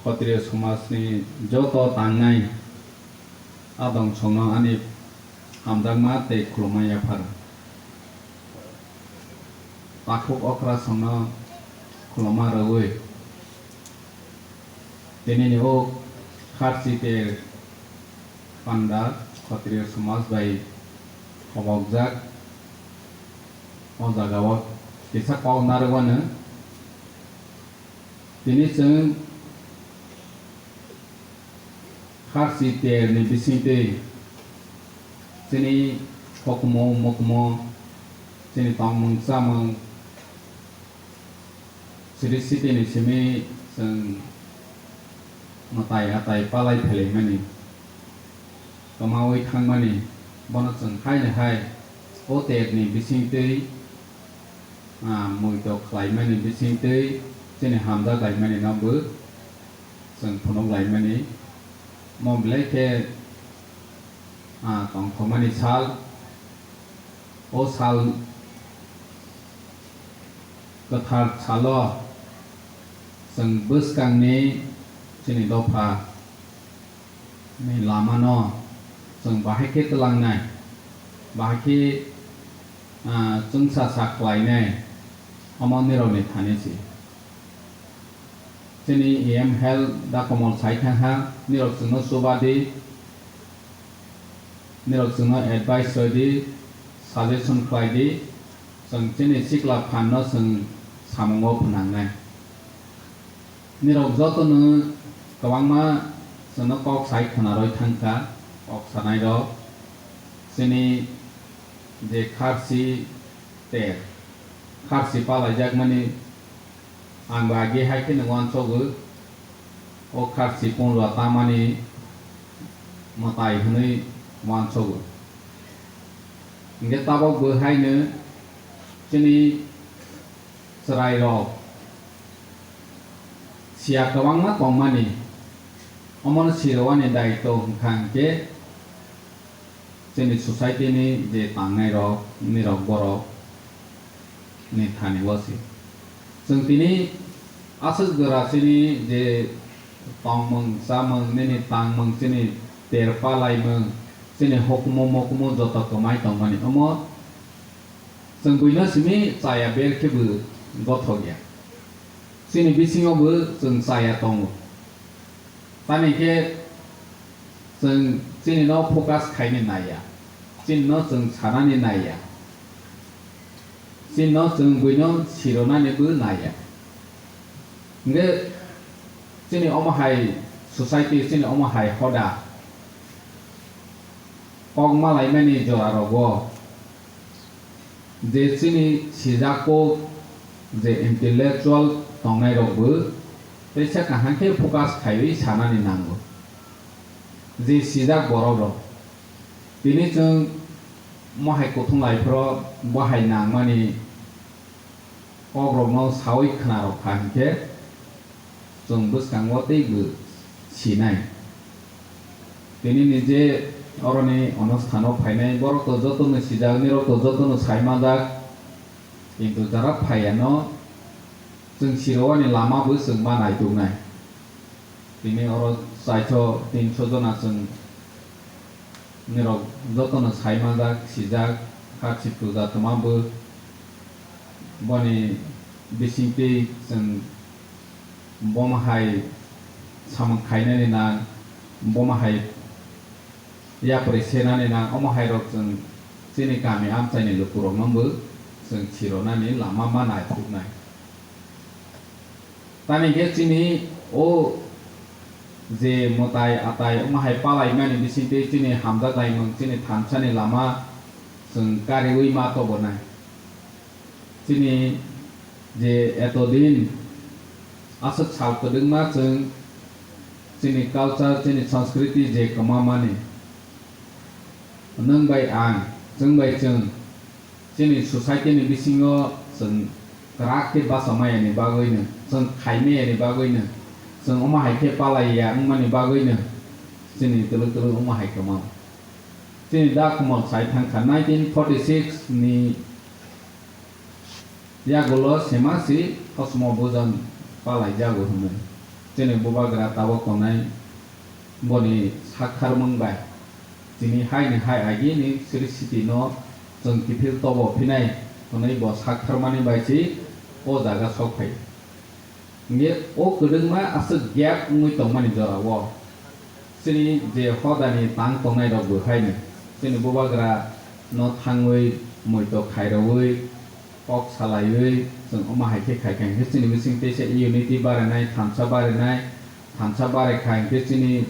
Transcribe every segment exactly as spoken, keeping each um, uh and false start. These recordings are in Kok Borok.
Khotriyo somajni joto tangnai adong songno ani hamjakma tei khulumma yaphar. Takhuk okra songno khulumma rwui tinini o kharchi tei panda khotriyo somaj bai khobokjak o jagao kisa kok narwkmano. Tini chwng kharchi terni bisingtwi chini hukumu mukumu, chini tongmung chamung, siri sitini simi chwng mwtai atai palai phelaimani, kwmawi thangmani, bono chwng haino hai o terni bisingtwi, ah, muitok khlaimani bisingtwi chini hamjak laimani no bo chwng phunuk laimani. Mo belai khe, ah, tongthokmani sal, o sal kwthar salo chwng bwskangni chini dopha ni lamano chwng bahai khe twlangnai, bahai khe, ah, chwngsa sa khlainai, omo nirokni thani se. Chini E M health da Komol sai thang ha, nirok chwngno chuba di, nirok chwngno advice rw di, suggestion khlai di, chwng chini sikla phan no chwng samungo phnangnai. Nirok jotono kwbangma chwngno kok sai khwnarwi thangkha, kok sanairok. Chini je kharchi ter, kharchi palaijakmani ang ba agi hai kheno uansogo, o kharchi pungrwa tamani mwtai hwnwi uansogo. Hinkhe tabok bo haino chini chwrairok siya kwbangma tongmani, omono sirwani daitw hwnkha hinkhe chini society ni je tangnairok, nirok borok ni thani o se. Chwng tini aswk jora chini je tongmung, chamung, nini tangmung, chini ter palaimung, chini hukumu mukumu joto kwmai tongmani. Omo chwng buino simi chaya ber khe bo gothok ya. Chini bisingo bo chwng chaya tongo. Tamni khe chwng chini no focus khaini naiya, chini no chwng sanani naiya, chini no chwng buino sironani bo naiya. Hinkhe chini omo hai society, chini omo hai hoda kok malaimani jora rogo je chini sijak kok je intellectual tongnai rok bo teisa kaham khe focus khaiwi sanani nango. Je sijak borok rok tini chwng mohai kuthung lai phoro bo hai nangmani kok rokno sawi khna rok kha hinkhe chwng bwskango tei bo sinai. Tini ni je oroni onusthano phainai borok to jotono sijak, nirok to jotono sai manjak, kintu jara phaiya no chwng sirowani lama bo chwng ma naituknai. Tini oro chaitho tinso jona chwng nirok jotono sai manjak, sijak, kharchi puja twma bo boni bisingtwi chwng bomo hai samung khainani nang, bomo hai yapri senani nang, omo hai rok chwng chini kami amchaini lukurokno bo chwng sironani lama ma naituknai. Tamni khe chini o je mwtai atai omo hai palaimani bisingtwi chini hamjak laimung chini thansani lama chwng kariwi ma tobonai. Chini je etodin aswk sal kwdwkma chwng chini culture, chini sanskriti je kwmamani, nwng bai ang, chwng bai chwng, chini society ni bisingo chwng kwrak khe bacha maya ni bagwi no, chwng khai maya ni bagwi no, chwng omo hai khe palai ya wngmani bagwi no chini twlwk twlwk omo hai kwmao. Chini da Komol sai thang kha nineteen forty six ni yagulo sema si Kosmo Bhujan palai jago hwnwi. Chini bubagra tabok tongnai boni saktharmung bai chini hai ni hai agini siri siti no chwng kiphil tobo phinai hwnwi bo saktharmani bai se o jaga sok phai. Hingke o kwdwkma aswk gap wngwi tongmani jora o chini je hodani tang tongnai rok bo hai no chini bubagra no thangwi muitok khairogwi kok salaiwi chwng omo hai khe khai kha hwnkhe chini bising teisa unity barinai, thansa barinai, thansa barai kha hwnkhe chini,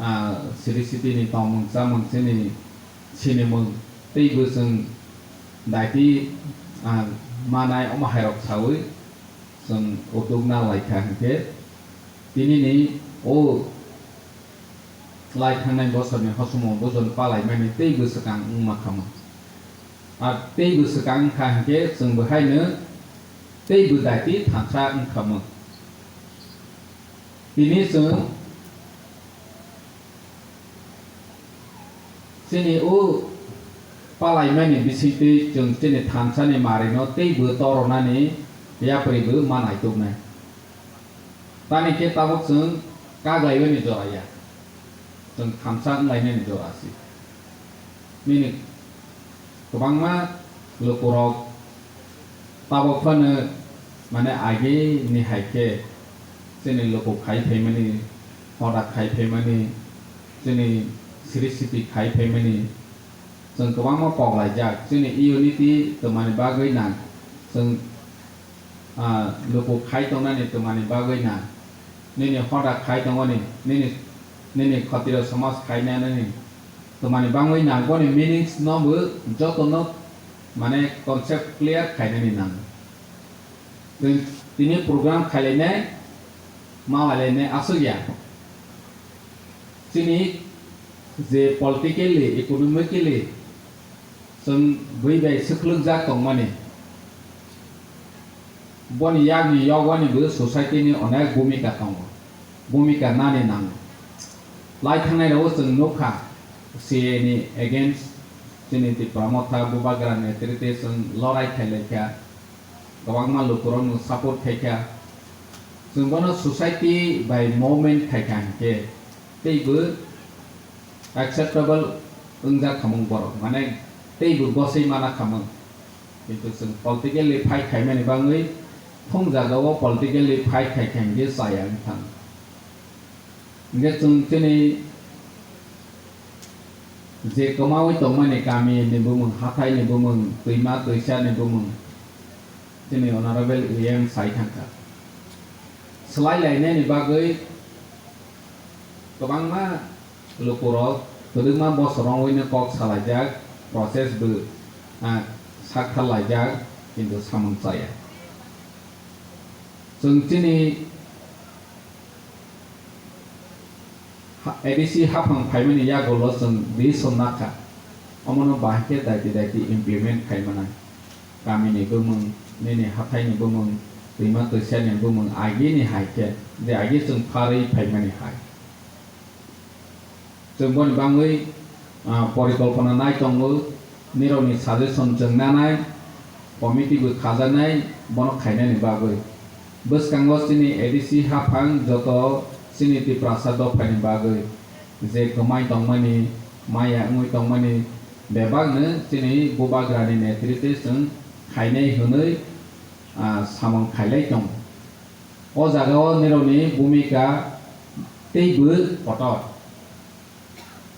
ah, siri siti ni tongmung chamung chini sinimung teibo chwng daiti, ah, manai omo hai rok saui chwng utuk na lai kha hwnkhe tini ni o lai thangnai bosor ni hosumo bojon palai mani teibo swkang wngma kha mo. Ar teibo swkang wngkha hinkhe chwng bo haino teibo daiti thansa wngkha mo. Tini chwng chini o palaimani bisingtwi chwng chini thansani marino teibo toronani yapri bo ma naituknai. Tani khe tabuk chwng kaglaiwi ni jora ya. Chwng thansa wnglainani jora se. Nini kwbangma lukurok tabok phano mane agi ni hai khe chini luku khai phaimani, hoda khai phaimani, chini siri siti khai phaimani, chwng kwbangma kok laijak. Chini unity twmani bagwi nang, chwng, ah, luku khai tongnani twmani bagwi nang. Nini hoda khai tongoni, nini, nini khotiro somaj khai nanani twmani bagwi nang. Boni meanings no bo joto no mane concept clear khainani nang. Twi-, tini program khailainai, ma lainai aswk ya. Chini je politically, economically, chwng bui bai swkhlwkjak tongmani, boni yakni yogwani bo society ni onek bhumika tongo, bhumika nani nango. Lai thangnai rogo chwng nukha, C A A ni against chini Tipra Motha Bubagra netrite chwng lorai khailaikha, kwbangma lukurokno support khaikha. Chwng bono society bai movement khaikha hinkhe teibo acceptable wngjak khamung borok, mane teibo gosoi mana khamung. Kintu chwng politically fight khaimani bagwi thung jagao politically fight khaikha hinkhe chaya wngthang. Hinkhe chwng chini je kwmaui tongmani kami ni bumung, hathai ni bumung, twima twisa ni bumung, chini honorable A M sai thangkha. Swlai lainani bagwi kwbangma lukurok kwdwkma bosor wngwi no kok salaijak, process bo, ah, sak thar laijak, kintu samung chaya. Chwng chini ha-, A D C haphang phaimani yagulo chwng decision nakha. Omono bahai khe daiti daiti implement khai manai. Kamini bumung, nini hathaini bumung, twima twisani bumung, agini hai khe, je agi chwng pharwi phaimani hai. Chwng boni bagwi, ah, porikolpona nai tongo, nirokni suggestion chwng nanai, committee bo khajaknai, bono khainani bagwi. Bwskango chini A D C haphang joto chini Tiprasa dophani bagwi je kwmai tongmani, maya wngwi tongmani bebakno chini Bubagrani netrite chwng khainai hwnwi, ah, samung khailai tongo. O jagao nirokni bhumika teibo kotor.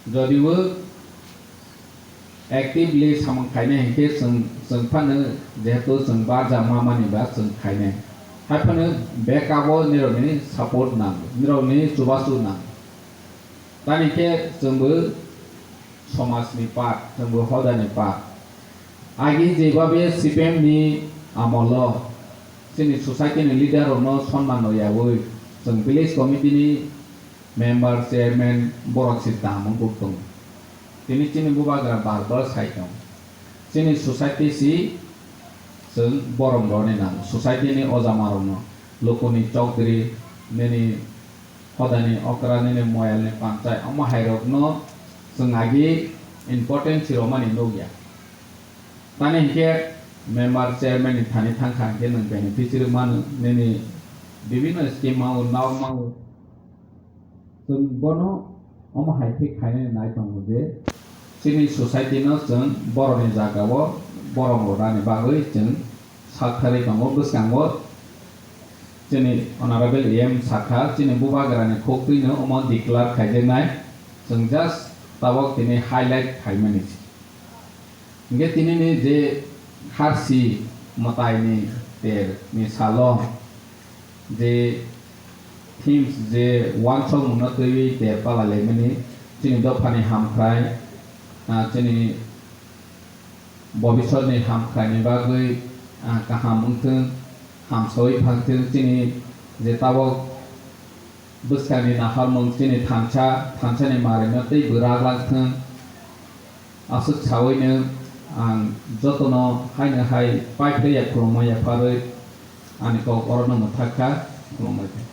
Jodibo actively samung khainai hinkhe chwng, chwng phano jehetu chwng barja ma mani ba chwng khainai. Haiphano backup o nirokni support nango, nirokni chubachu nango. Tani khe chwngbo somajni part, chwngbo hodani part. Agi jeba be C P M ni amolo chini society ni leader rokno sonman rwyaui chwng village committee ni member, chairman borok se dam wng kuk tongo. Tini chini bubagra bar bar sai tongo. Chini society si chwng borom rwni nango. Society ni ojama rokno, lukuni chokdri, nini hodani okra, nini moyal ni panchai, omo hai rokno chwng agi important si romani nukya. Tani hinkhe member chairman ni thani thangkha hinkhe nwng beneficiary mano, nini Bibhinno scheme mao, nao mao. Chwng bono omo hai khe khainani nai tongo je chini society no chwng borokni jaga o borok rwnani bagwi chwng sak tharwi tongo. Bwskango chini Honorable A M sakha chini bubagrani khuktwino omo declare khaijaknai, chwng just tabok tini highlight khaimani se. Hingke tinini je kharsi mwtaini ter ni salo je themes je wansokmungno twiwi ter pala laimani chini dophani hamkrai, ah, chini bobisotni hamkraini bagwi, ah, kaham wngthwng, hamsawi phangthwng chini je tabok bwskangni naharmung chini thansa, thansani marimno tei bwrak langthwng. Aswk sawino ang jotono haino hai paiphlaiya khulumma yapharwi ani kok orono mwthak kha, khulumbai kha.